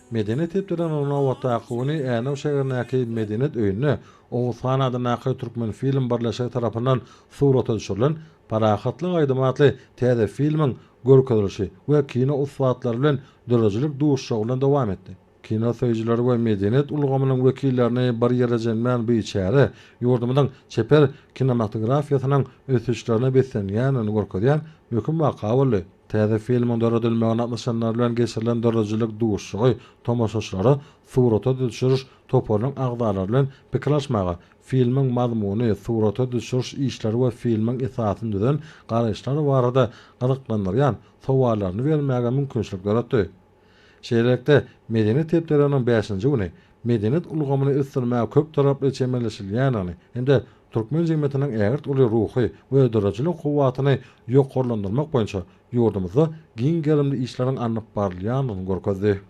Medeniýet hepdeliginiň nobatdaky güni Änew şäherindäki Medeniýet öýünde Oguz han adyndaky Türkmenfilm birleşigi tarapyndan surata düşürilen Parahatlyk aýdymy atly täze filmiň görkezilişi we kino ussatlary bilen döredijilik duşuşygy bilen dowam etdi. Kino söýüjileri we medeniýet ulgamynyň wekillerini bir ýere jemlän bu çäre ýurdumyzyň çeper kinematografiýasynyň ösüşlerine beslenýändigini görkezýän möhüm waka boldy. Täze filmiň döredilmegine gatnaşanlar bilen geçirilen döredijilik duşuşygy tomaşaçylara surata düşüriş toparynyň agzalary bilen pikir alyşmaga, filmiň mazmuny, surata düşüriş işleri we filmiň esasyny düzen garaýyşlar barada gyzyklandyrýan sowallaryny bermäge mümkinçilik döretdi. Şeýlelikde, Medeniýet hepdeliginiň bäşinji güni medeniýet ulgamyny ösdürmäge köptaraply çemeleşilýändigini hem-de türkmen jemgyýetiniň ägirt uly ruhy we döredijilik kuwwatyny ýokarlandyrmak boýunça ýurdumyzda giň gerimli işleriň alnyp barylýandygyny görkezdi.